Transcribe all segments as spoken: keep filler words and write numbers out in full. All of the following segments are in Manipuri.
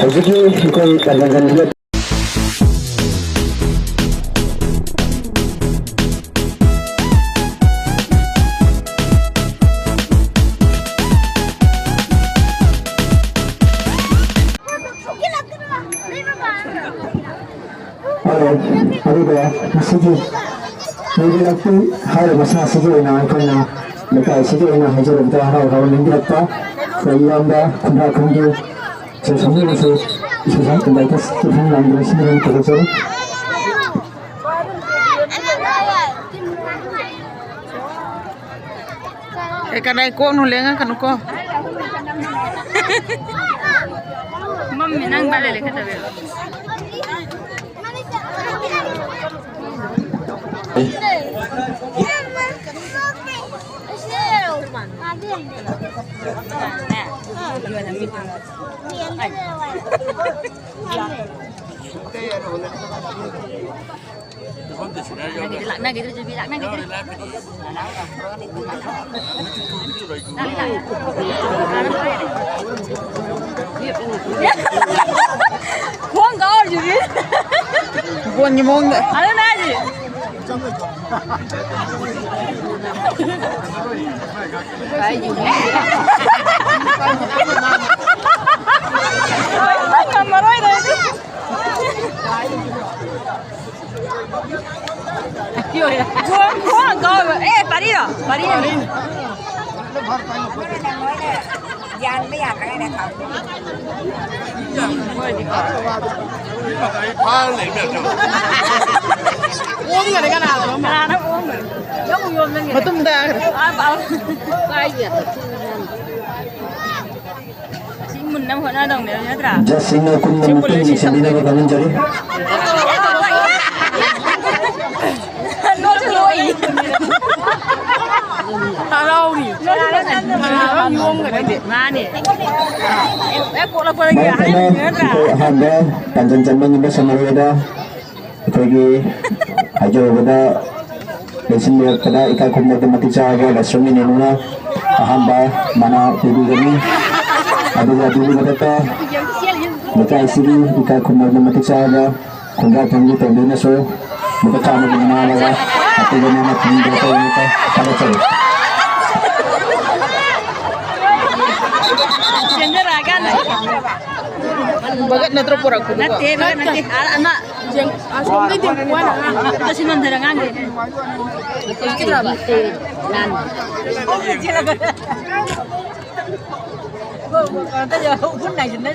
ꯍꯧꯖꯤꯛꯀꯤ ꯑꯩꯈꯣꯏ ꯀꯟꯚꯦꯟꯁꯟꯁꯤꯗ ꯑꯗꯨꯒ ꯉꯁꯤꯒꯤ ꯂꯩꯕꯥꯛꯀꯤ ꯍꯥꯏꯔꯤꯕ ꯁꯥ ꯑꯁꯤꯒꯤ ꯑꯣꯏꯅ ꯑꯩꯈꯣꯏꯅ ꯂꯩꯀꯥꯏ ꯑꯁꯤꯒꯤ ꯑꯣꯏꯅ ꯍꯥꯏꯖꯔꯕꯗ ꯍꯔꯥꯎ ꯍꯔꯥꯎ ꯂꯦꯡꯕꯤꯔꯛꯄ ꯑꯩꯈꯣꯏ ꯏꯌꯥꯝꯕ ꯈꯨꯟꯗ꯭ꯔꯥꯛꯈꯣꯝꯒꯤ ꯁꯦꯜ ꯁꯣꯟꯕꯤꯕꯁꯨ ꯏꯁꯩ ꯁꯛ ꯏꯟꯚꯥꯏꯇꯔꯁ ꯏꯐꯝ ꯂꯥꯡꯗꯨꯅ ꯁꯤꯟꯕꯒꯤ ꯊꯥꯒꯠꯆꯔꯤ꯫ ꯑꯦ, ꯀꯅꯥꯏ ꯀꯣꯛꯅꯣ ꯂꯦꯡꯉꯛꯀꯅꯨꯀꯣ꯫ ꯃꯝꯃꯤ, ꯅꯪ ꯕꯥꯏ ꯂꯩ ꯂꯩ ꯈꯠꯇꯕ꯫ ꯂꯥꯛꯅꯈꯤꯗ꯭ꯔꯦ, ꯂꯥꯛꯅꯈꯤꯗ꯭ꯔꯦ꯫ ꯈꯣꯡ ꯀꯥꯎꯔꯤꯁꯤꯗꯤ꯫ ꯕꯣꯟꯒꯤ ꯃꯑꯣꯡꯗ꯫ ꯑꯗꯨꯅ ꯍꯥꯏꯁꯦ꯫ ꯉꯝꯃꯔꯣꯏꯗ ꯑꯩꯗꯤ꯫ ꯈꯣꯡ, ꯈꯣꯡ ꯀꯥꯎꯔꯤꯕ꯫ ꯑꯦ, ꯄꯥꯔꯤꯔꯣ? ꯄꯥꯔꯤꯅꯦ꯫ ꯌꯥꯟꯕ ꯌꯥꯗ꯭ꯔꯒꯅ ꯊꯝꯃꯣ꯫ ꯑꯣꯟꯒꯔꯦ ꯀꯅꯥꯗꯅꯣ? ꯀꯅꯥꯅꯣ ꯑꯣꯟꯒꯔꯦ? ꯌꯣꯝꯃꯨ, ꯌꯣꯝꯃꯨ ꯅꯪꯒꯤ꯫ ꯃꯇꯨꯝ ꯇꯥꯈ꯭ꯔꯦ꯫ ꯑꯥ, ꯑꯥ꯫ ꯀꯥꯏꯒꯤ? ꯁꯤ ꯃꯨꯟꯅꯕ ꯍꯣꯠꯅꯗꯧꯅꯦ ꯅꯠꯇ꯭ꯔꯥ? ꯖꯁꯁꯤꯡꯅ ꯀꯨꯝꯅ ꯁꯤ ꯃꯨꯟꯅ ꯃꯇꯨꯡ ꯁꯤ ꯌꯦꯡꯁꯤꯟꯕꯤꯅꯕ ꯇꯧꯗꯣꯏꯅꯦ꯫ ꯈꯪꯍꯟꯖꯔꯤ꯫ ꯅꯣꯏꯁꯨ ꯂꯣꯏ꯫ ꯍꯔꯥꯎꯔꯤ꯫ ꯍꯔꯥꯎꯔꯤ, ꯌꯣꯝꯒꯅꯤ꯫ ꯃꯥꯅꯦ꯫ ꯍꯦꯛ ꯄꯣꯛꯂꯛꯄꯗꯒꯤ ꯃꯔꯛ ꯊꯠꯅ ꯑꯍꯥꯟꯕꯅꯤ ꯅꯠꯇ꯭ꯔꯥ? ꯑꯩꯈꯣꯏ ꯑꯍꯥꯟꯕ ꯄꯥꯡꯒꯜ ꯆꯟꯕ ꯉꯝꯕ ꯁꯥꯟꯅꯔꯣꯏꯗ ꯑꯩꯈꯣꯏꯒꯤ ꯍꯥꯏꯖꯔꯨꯕꯗ ꯂꯣꯏꯁꯤꯟꯕꯤꯔꯛꯄꯗ ꯏꯀꯥꯏ ꯈꯨꯝꯅꯕ ꯃꯇꯤꯛ ꯆꯥꯔꯕ ꯂꯥꯏꯁ꯭ꯔꯝ ꯏꯅꯦꯅ ꯑꯍꯥꯟꯕ ꯃꯅꯥ ꯄꯤꯕꯤꯒꯅꯤ꯫ ꯑꯗꯨꯒ ꯑꯗꯨꯒꯤ ꯃꯊꯛꯇ ꯂꯩꯀꯥꯏꯁꯤꯒꯤ ꯏꯀꯥꯏ ꯈꯨꯝꯅꯕ ꯃꯇꯤꯛ ꯆꯥꯔꯕ ꯈꯨꯟꯗ꯭ꯔꯥꯛꯄꯝꯒꯤ ꯇꯣꯝꯕꯤꯅꯁꯨ ꯂꯨꯄꯥ ꯆꯥꯝꯃꯒꯤ ꯃꯅꯥ ꯑꯃꯒ ꯑꯄꯤꯕ ꯃꯅꯥ ꯄꯤꯕꯤꯕ ꯇꯧꯕ ꯊꯥꯒꯠꯆꯔꯤ꯫ ꯆꯦꯟꯖꯔꯛꯑꯀꯥꯟꯗ꯫ ꯚꯒꯠ ꯅꯠꯇ꯭ꯔꯣ ꯄꯨꯔꯛꯄꯗꯨꯕꯣ? ꯅꯠꯇꯦ, ꯚꯒꯠ ꯅꯠꯇꯦ꯫ ꯑ-, ꯑꯃ ꯌꯦꯡ-, ꯑꯁꯣꯝꯗꯩ ꯇꯦꯡꯀꯣꯠ ꯑꯃ꯫ ꯑꯝꯇ ꯁꯤ ꯅꯟꯊꯔ ꯉꯥꯡꯒꯦ꯫ ꯂꯥꯟ꯫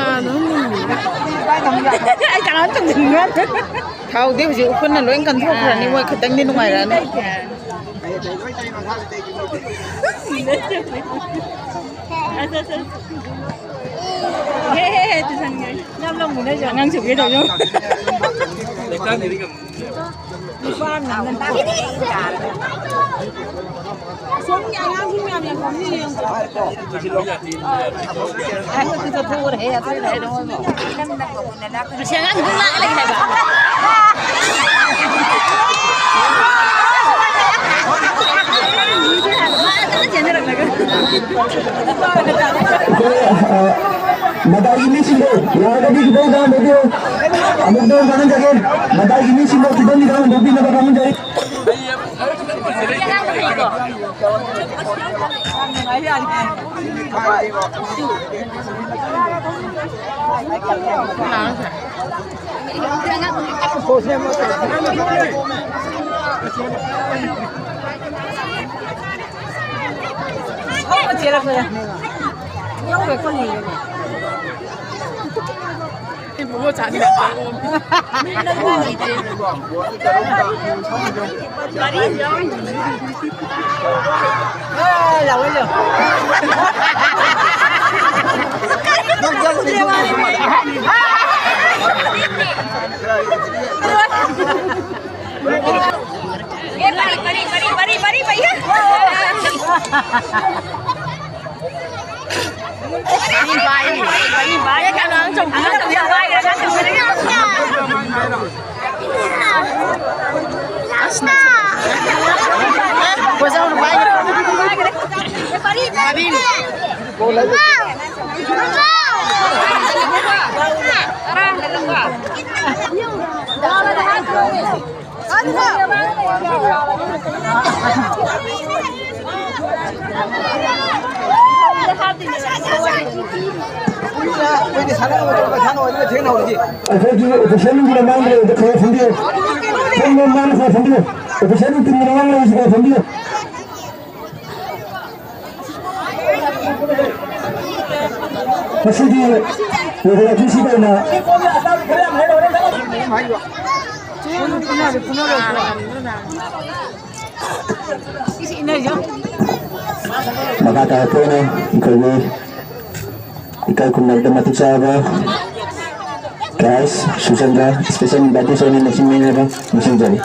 ꯑꯥ, ꯑꯗꯨꯝ ꯅꯤꯡꯉꯤ꯫ ꯑꯩ ꯀꯅꯥꯝ ꯆꯨꯝꯗ꯭ꯔꯤꯉꯩ꯫ ꯊꯥꯎꯗꯤ ꯍꯧꯖꯤꯛ ꯎꯐꯨꯟꯅ ꯂꯣꯏ ꯀꯟꯊꯣꯛꯈ꯭ꯔꯅꯤ, ꯃꯣꯏ ꯈꯤꯇꯪꯗꯤ ꯅꯨꯡꯉꯥꯏꯔꯛꯑꯅꯤ꯫ ꯑꯁ, ꯑꯁ, ꯑꯁ꯫ ꯍꯦ, ꯍꯦ, ꯍꯦ, ꯇꯨꯁꯟꯈ꯭ꯔꯦ꯫ ꯑꯉꯥꯡ ꯁꯨꯒꯦ ꯇꯧꯕ꯫ ꯁꯣꯝꯒꯤ ꯑꯉꯥꯡꯁꯤꯡ ꯃꯌꯥꯝ ꯌꯦꯡꯐꯝꯅꯤ, ꯌꯦꯡꯉꯨ꯫ ꯑꯁꯤ ꯑꯉꯥꯡꯁꯤꯡ ꯂꯥꯛꯑ ꯂꯩ ꯍꯥꯏꯕ꯫ ꯃꯥꯅ ꯆꯦꯟꯖꯔꯛꯂꯒ꯫ ꯑꯩꯈꯣꯏ, ꯑ, ꯃꯇꯥꯏꯒꯤ ꯃꯤꯁꯤꯡꯗꯣ ꯌꯥꯔꯒꯗꯤ ꯈꯤꯇꯪ ꯗꯥꯎꯟ ꯇꯧꯕꯤꯌꯨ꯫ ꯑꯃꯨꯛꯇꯪ ꯇꯥꯟꯅꯖꯒꯦ꯫ ꯃꯇꯥꯏꯒꯤ ꯃꯤꯁꯤꯡꯗꯣ ꯈꯤꯇꯪꯗꯤ ꯗꯥꯎꯟ ꯇꯧꯕꯤꯅꯕ ꯈꯪꯖꯩ꯫ ए, बड़ी, बड़ी, बड़ी, बड़ी, बड़ी, भैया। ꯑꯩꯈꯣꯏꯒꯤ ꯑꯣꯐꯤꯁꯤꯌꯦꯜꯒꯤ ꯃꯃꯥꯡꯗ ꯂꯩꯕꯗ ꯈꯔ ꯐꯝꯕꯤꯌꯨ꯫ ꯁꯣꯝ ꯃꯃꯥꯡꯗ ꯈꯔ ꯐꯝꯕꯤꯌꯨ꯫ ꯑꯣꯐꯤꯁꯤꯌꯦꯜꯒꯤ ꯇꯤꯝꯒꯤ ꯃꯃꯥꯡꯗ ꯂꯩꯕꯁꯤ ꯈꯔ ꯐꯝꯕꯤꯌꯨ꯫ ꯉꯁꯤꯗꯤ ꯋꯦꯗꯔ ꯑꯣꯐꯤꯁꯀꯤ ꯑꯣꯏꯅ ꯃꯈꯥ ꯇꯥꯔꯛꯄ ꯑꯣꯏꯅ ꯑꯩꯈꯣꯏꯒꯤ ꯏꯀꯥꯏ ꯈꯨꯝꯅꯕꯗ ꯃꯇꯤꯛ ꯆꯥꯔꯕ ꯀ꯭ꯂꯥꯁ ꯁꯨꯆꯟꯗ꯭ꯔ ꯏꯁꯄꯦꯁꯦꯜ ꯏꯟꯚꯥꯏꯇꯦꯁꯟ ꯑꯣꯏꯅ ꯂꯧꯁꯤꯟꯕꯤꯅꯤ ꯍꯥꯏꯕ ꯅꯤꯡꯁꯤꯡꯖꯔꯤ꯫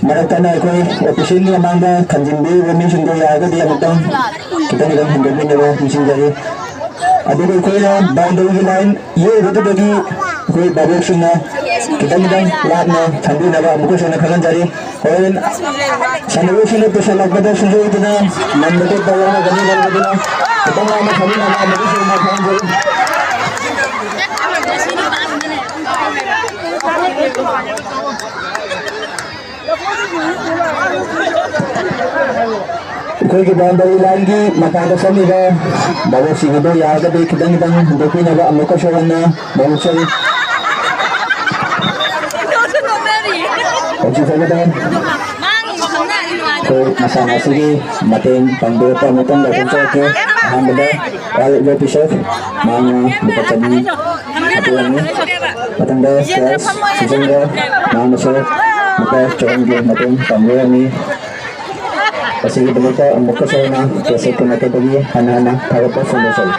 ꯃꯔꯛ ꯊꯠꯅ ꯑꯩꯈꯣꯏ ꯑꯣꯐꯤꯁꯤꯌꯦꯜꯒꯤ ꯃꯃꯥꯡꯗ ꯊꯝꯖꯤꯟꯕꯤꯔꯤꯕ ꯃꯤꯁꯤꯡꯗꯣ ꯌꯥꯔꯒꯗꯤ ꯑꯃꯨꯛꯇꯪ ꯈꯤꯇꯪ ꯈꯤꯇꯪ ꯍꯦꯟꯒꯠꯄꯤꯅꯕ ꯅꯤꯡꯁꯤꯡꯖꯔꯤ꯫ ꯑꯗꯨꯒ ꯑꯩꯈꯣꯏꯅ ꯕꯥꯎꯟꯗꯔꯤꯒꯤ ꯂꯥꯏꯟ ꯌꯦꯛꯏꯕꯗꯨꯗꯒꯤ ꯑꯩꯈꯣꯏ ꯚꯥꯕꯣꯛꯁꯤꯡꯅ ꯈꯤꯇꯪ ꯈꯤꯇꯪ ꯂꯥꯞꯅ ꯊꯝꯕꯤꯅꯕ ꯑꯃꯨꯛꯀꯁꯨ ꯍꯟꯅ ꯈꯪꯍꯟꯖꯔꯤ꯫ ꯍꯣꯔꯦꯟ ꯁꯥꯟꯅꯔꯣꯏꯁꯤꯡꯅ ꯄꯨꯁꯜꯂꯛꯄꯗ ꯁꯤꯡꯖꯣꯏꯗꯨꯅ ꯅꯝꯕ ꯈꯣꯠꯄ ꯌꯥꯎꯔꯒꯅꯤ, ꯃꯔꯝ ꯑꯗꯨꯅ ꯈꯤꯇꯪ ꯂꯥꯞꯅ ꯊꯝꯕꯤꯅꯕ ꯑꯃꯨꯛꯀꯁꯨ ꯍꯟꯅ ꯈꯪꯍꯟꯖꯔꯤ꯫ ꯑꯩꯈꯣꯏꯒꯤ ꯕꯥꯎꯟꯗꯔꯤ ꯂꯥꯏꯟꯒꯤ ꯃꯄꯥꯟꯗ ꯐꯝꯂꯤꯕ ꯚꯥꯕꯣꯛꯁꯤꯡ ꯑꯗꯨ ꯌꯥꯔꯒꯗꯤ ꯈꯤꯇꯪ ꯈꯤꯇꯪ ꯍꯟꯗꯣꯛꯄꯤꯅꯕ ꯑꯃꯨꯛꯀꯁꯨ ꯍꯟꯅ ꯚꯥꯕꯣꯛꯁꯤꯡ ꯍꯧꯖꯤꯛ ꯐꯥꯎꯕꯗ ꯑꯩꯈꯣꯏ ꯃꯁꯥꯟꯅ ꯑꯁꯤꯒꯤ ꯃꯇꯦꯡ ꯄꯥꯡꯕꯤꯔꯛꯄ ꯑꯃꯇꯪ ꯂꯧꯊꯣꯛꯆꯔꯛꯀꯦ꯫ ꯑꯍꯥꯟꯕꯗ ꯑꯦꯜ ꯖꯣꯏ ꯄꯤꯁꯛ ꯃꯍꯥꯛꯅ ꯂꯨꯄꯥ ꯆꯅꯤ ꯃꯇꯦꯡꯅꯤ꯫ ꯃꯊꯪꯗ ꯁꯦꯜꯁ ꯁꯤꯖꯟꯗ ꯃꯍꯥꯛꯅꯁꯨ ꯂꯨꯄꯥ ꯆꯍꯨꯝꯒꯤ ꯃꯇꯦꯡ ꯄꯥꯡꯕꯤꯔꯝꯃꯤ꯫ ꯃꯁꯤꯒꯤꯗꯃꯛꯇ ꯑꯃꯨꯛꯀꯁꯨ ꯍꯟꯅ ꯀꯦꯁꯦꯠꯀꯤ ꯃꯥꯏꯀꯩꯗꯒꯤ ꯍꯟꯅ ꯍꯟꯅ ꯊꯥꯒꯠꯄ ꯐꯣꯡꯗꯣꯛꯆꯔꯤ꯫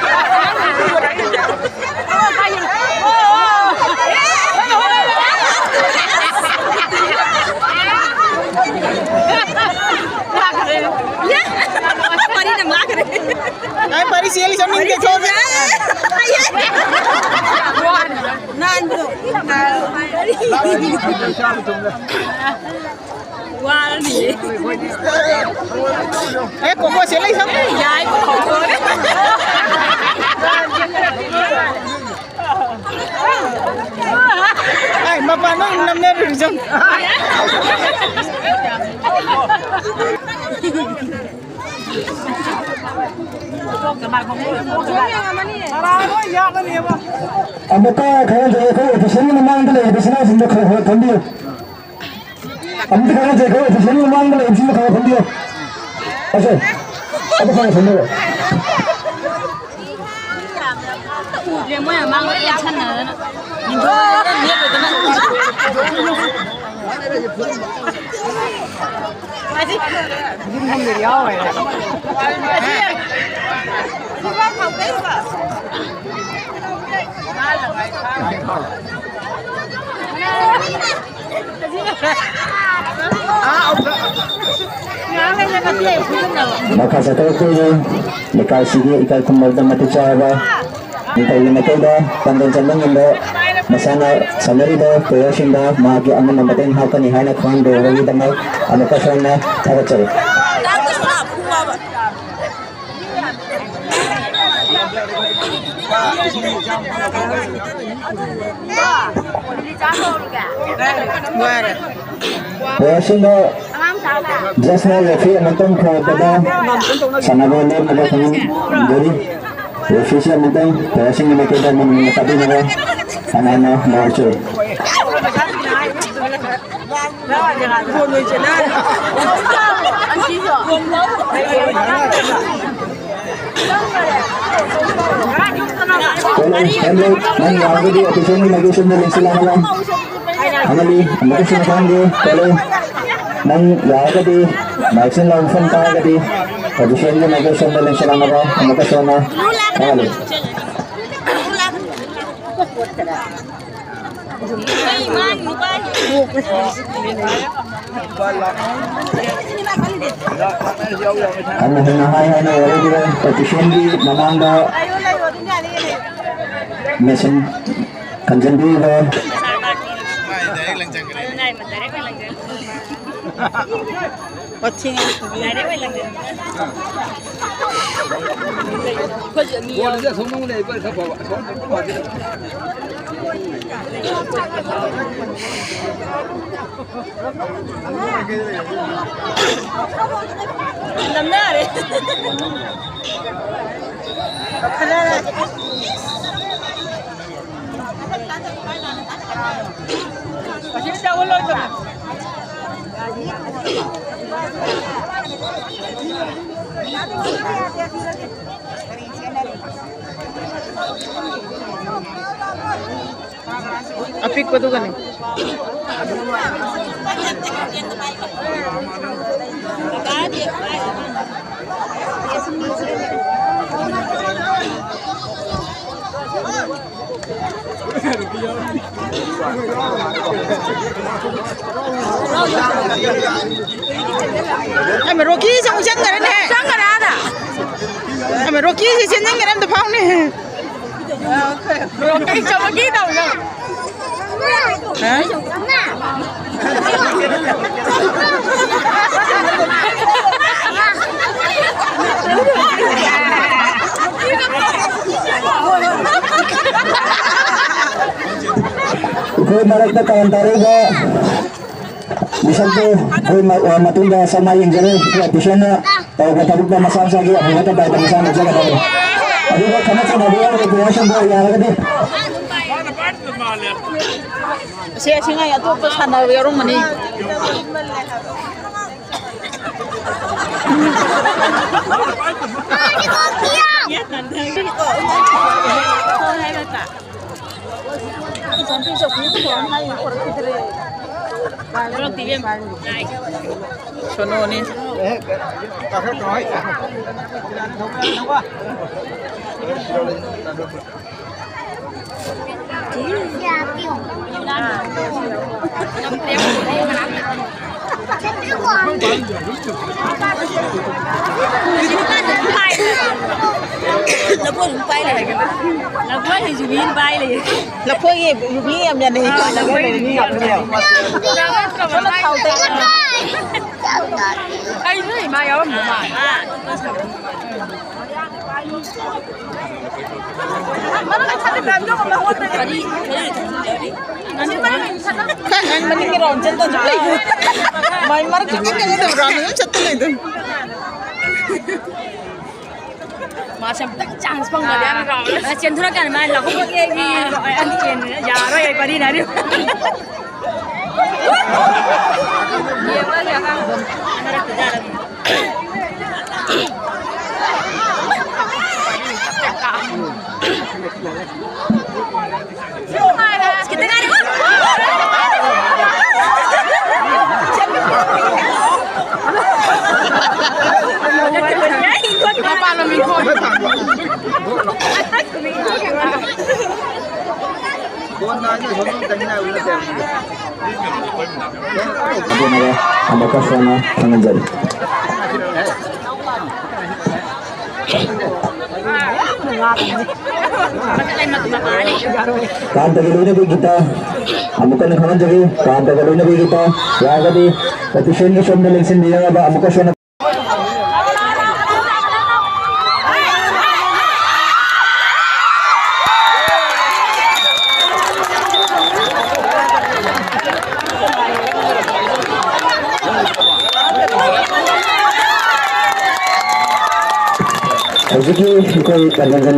ꯋꯥꯔꯅꯤꯌꯦ꯫ ꯑꯦ, ꯀꯣꯀꯣ ꯁꯦ ꯂꯩ ꯁꯝ꯫ ꯌꯥꯏ, ꯀꯣꯀꯣ꯫ ꯑꯩ ꯃꯄꯥꯟꯗ ꯑꯣꯏꯅ ꯅꯝꯅꯔꯨꯔꯁꯤ꯫ ꯑꯃꯨꯛꯀ ꯈꯔ ꯂꯩꯔꯦ, ꯑꯩꯈꯣꯏ ꯑꯣꯐꯤꯁꯤꯌꯦꯜꯒꯤ ꯃꯃꯥꯡꯗ ꯂꯩꯔꯤꯕ ꯏꯆꯤꯟ ꯏꯅꯥꯎꯁꯤꯡꯗꯣ ꯈꯔ ꯈꯔ ꯈꯟꯕꯤꯌꯨ꯫ ꯑꯃꯨꯛꯇ ꯈꯔ ꯂꯩꯔꯦ, ꯑꯩꯈꯣꯏ ꯑꯣꯐꯤꯁꯤꯌꯦꯜꯒꯤ ꯃꯃꯥꯡꯗ ꯂꯩꯔꯤꯕꯁꯤꯡꯗꯣ ꯈꯔ ꯈꯔ ꯈꯟꯕꯤꯌꯨ꯫ ꯑꯁꯦ, ꯑꯗꯨ ꯈꯔ ꯈꯟꯕꯤꯌꯨ꯫ ꯎꯗ꯭ꯔꯦ, ꯃꯣꯏ ꯃꯃꯥꯡꯗ ꯂꯦꯞꯁꯟꯅꯗꯅ꯫ ꯃꯈꯥ ꯆꯠꯊꯔꯛꯇꯣꯏꯅꯤ꯫ ꯂꯩꯀꯥꯏꯁꯤꯒꯤ ꯏꯀꯥꯏ ꯈꯨꯝꯅꯕꯗ ꯃꯇꯤꯛ ꯆꯥꯔꯕ ꯅꯤꯡꯊꯧꯒꯤ ꯃꯥꯏꯀꯩꯗ ꯄꯥꯡꯒꯜ ꯆꯟꯕ ꯉꯝꯕ ꯃꯁꯥꯟꯅ ꯁꯥꯟꯅꯔꯤꯕ ꯄ꯭ꯂꯦꯌꯔꯁꯤꯡꯗ ꯃꯍꯥꯛꯀꯤ ꯑꯉꯝꯕ ꯃꯇꯦꯡ ꯍꯥꯞꯀꯅꯤ ꯍꯥꯏꯅ ꯈꯪꯍꯟꯕꯤꯔꯕꯒꯤꯗꯃꯛ ꯑꯃꯨꯛꯀ ꯍꯟꯅ ꯊꯥꯒꯠꯆꯔꯤ꯫ ꯄ꯭ꯂꯦꯌꯔꯁꯤꯡꯗ ꯖꯁꯅ ꯔꯦꯐ꯭ꯔꯤ ꯑꯃꯨꯛꯇꯪ ꯈꯣꯡꯂꯛꯄꯗ ꯁꯥꯟꯅꯕ ꯂꯦꯞꯅꯕ ꯈꯪꯍꯟꯖꯔꯤ꯫ ꯔꯦꯐ꯭ꯔꯤꯁꯤ ꯑꯃꯨꯛꯇꯪ ꯄ꯭ꯂꯦꯌꯔꯁꯤꯡꯒꯤ ꯃꯥꯏꯀꯩꯗ ꯃꯨꯟꯅ ꯇꯥꯕꯤꯅꯕ ꯁꯥꯟꯅ ꯍꯥꯏꯅ ꯅꯨꯡꯉꯥꯏꯖꯔꯤ꯫ ꯍꯦꯟꯂꯣ, ꯅꯪ ꯌꯥꯔꯒꯗꯤ ꯑꯣꯐꯤꯁꯤꯌꯦꯜꯒꯤ ꯃꯥꯏꯀꯩꯁꯤꯡꯗ ꯂꯦꯡꯁꯤꯜꯂꯛꯅꯕ ꯈꯪꯍꯜꯂꯤ꯫ ꯑꯃꯨꯛꯀꯁꯨ ꯃꯊꯪꯒꯤ ꯍꯦꯟꯂꯣ, ꯅꯪ ꯌꯥꯔꯒꯗꯤ ꯃꯥꯏꯛꯁꯤꯡ ꯂꯧꯐꯝ ꯇꯥꯔꯒꯗꯤ ꯑꯣꯐꯤꯁꯤꯌꯦꯜꯒꯤ ꯃꯥꯏꯀꯩꯁꯤꯡꯗ ꯂꯦꯡꯁꯤꯜꯂꯛꯅꯕ ꯑꯃꯨꯛꯀꯁꯨ ꯍꯟꯅ ꯈꯪꯍꯜꯂꯤ꯫ ꯍꯟꯅ ꯍꯟꯅ ꯍꯥꯏ ꯍꯥꯏꯅ ꯋꯥꯔꯧꯕꯤꯔꯣꯏ, ꯑꯣꯐꯤꯁꯤꯌꯦꯜꯒꯤ ꯃꯃꯥꯡꯗ ꯃꯦꯁꯤꯟ ꯈꯟꯖꯟꯕꯤꯔꯤꯕ ꯋꯥꯊꯤ ꯉꯥꯡ ꯇꯨꯃꯤꯟ꯫ ꯌꯥꯔꯦ, ꯑꯣꯏ ꯂꯪꯗꯦ꯫ ꯑꯩꯈꯣꯏꯁꯨ ꯑꯅꯤ ꯌꯥꯎꯔꯦ꯫ ꯕꯣꯜꯁꯦ ꯑꯁꯣꯝ ꯑꯃꯨꯛ ꯂꯩ, ꯑꯩꯈꯣꯏ ꯈꯔ ꯐꯕ꯫ ꯑꯁꯣꯝ ꯑꯃꯨꯛ ꯐꯕ꯫ ꯅꯝꯅꯔꯦ꯫ ꯑꯄꯤꯛꯄꯗꯨꯒꯅꯦ꯫ ꯑꯃ ꯔꯣꯀꯤꯁꯦ ꯑꯃꯨꯛ ꯆꯪꯈ꯭ꯔꯦꯅꯦ꯫ ꯆꯪꯈ꯭ꯔꯦ ꯑꯥꯗ꯫ ꯑꯃ ꯔꯣꯀꯤꯁꯦ ꯆꯦꯟꯁꯤꯟꯈ꯭ꯔꯦ, ꯑꯝꯇ ꯐꯥꯎꯅꯦ꯫ ꯔꯣꯀꯤ ꯆꯪꯉꯒꯦ ꯇꯧꯔꯦ꯫ ꯍꯥ? ꯑꯩꯈꯣꯏ ꯃꯔꯛꯇ ꯀꯥꯟ ꯇꯥꯔꯛꯏꯕ ꯃꯤꯁꯛꯇꯨ ꯑꯩꯈꯣꯏ ꯃ-, ꯑ, ꯃꯇꯨꯡꯗ ꯁꯛꯃꯥꯏ ꯌꯦꯡꯖꯔꯣꯏ꯫ ꯑꯩꯈꯣꯏ ꯑꯣꯐꯤꯁꯤꯌꯦꯜꯅ ꯇꯧꯕ ꯊꯕꯛꯇ ꯃꯁꯥ ꯃꯁꯥꯒꯤ ꯑꯐꯕ ꯇꯧꯗꯥꯏꯗ ꯃꯁꯥ ꯂꯧꯖꯒꯗꯕꯅꯤ꯫ ꯑꯗꯨꯒ ꯈꯠꯅ ꯆꯩꯅꯕ ꯌꯥꯎꯔꯒꯗꯤ, ꯋꯥꯁꯔꯨꯝꯗ ꯌꯥꯔꯒꯗꯤ꯫ ꯑꯁꯤ, ꯑꯁꯤ ꯉꯥꯏ ꯑꯇꯣꯞꯄ ꯁꯥꯟꯅꯕ ꯌꯥꯎꯔꯝꯒꯅꯤ꯫ ꯁꯣꯅꯣꯅꯤ꯫ ꯂꯐꯣꯏ ꯑꯗꯨꯝ ꯄꯥꯏ ꯂꯩꯔꯦ꯫ ꯂꯐꯣꯏ ꯍꯩ ꯌꯨꯕꯤ ꯑꯃ ꯄꯥꯏ ꯂꯩꯌꯦ꯫ ꯂꯐꯣꯏꯒꯤ ꯌꯨꯕꯤ ꯌꯥꯝ ꯌꯥꯅꯩ꯫ ꯑꯥ, ꯂꯐꯣꯏ ꯌꯨꯕꯤ ꯌꯥꯝ ꯌꯥꯅꯩ꯫ ꯁꯣꯝꯅ ꯊꯥꯎ ꯇꯩ-, ꯑꯩ ꯅꯣꯏ ꯏꯃꯥ ꯌꯥꯎꯔꯝꯗꯧ ꯃꯥꯜꯂꯦ꯫ ꯈꯔ ꯃꯅꯤꯡꯒꯤ ꯔꯥꯎꯟ ꯆꯠꯇꯁꯨ ꯂꯩꯒꯣ꯫ ꯃꯥꯏ ꯃꯔꯛꯇ ꯀꯩꯝ ꯌꯥꯎꯗꯕ ꯔꯥꯎꯟ ꯑꯗꯨꯝ ꯆꯠꯇ ꯂꯩꯗꯣꯏꯅꯤ꯫ ꯃꯥꯁꯦ ꯑꯝꯇꯪ ꯆꯥꯟꯁ ꯐꯪꯉꯗꯤ ꯍꯥꯏꯅ ꯔꯥꯎꯟ ꯆꯦꯟꯊꯣꯔꯛꯀꯥꯟꯗ ꯃꯥ ꯂꯧꯍꯧꯔꯒꯦ ꯑꯩꯒꯤ ꯆꯦꯟꯕꯅ ꯌꯥꯔꯣꯏ ꯑꯩ ꯄꯔꯤꯅ ꯍꯥꯏꯔꯤꯕ꯫ ꯑꯗꯨꯅ ꯑꯃꯨꯛꯀ ꯁꯣꯟꯅ ꯈꯪꯍꯟꯖꯔꯤ꯫ ꯀꯥꯟꯇꯒꯤ ꯂꯣꯏꯅꯕꯤ ꯒꯤꯇꯥ, ꯑꯃꯨꯛꯀ ꯍꯟꯅ ꯈꯪꯍꯟꯖꯒꯦ, ꯀꯥꯟꯇꯒ ꯂꯣꯏꯅꯕꯤ ꯒꯤꯇꯥ ꯌꯥꯔꯒꯗꯤ official ꯒꯤ ꯁꯣꯝꯗ ꯂꯦꯡꯁꯤꯟꯕꯤꯔꯒ ꯑꯃꯨꯛꯀ ꯁꯣꯟꯅ ꯍꯧꯖꯤꯛꯀꯤ ꯑꯩꯈꯣꯏ convention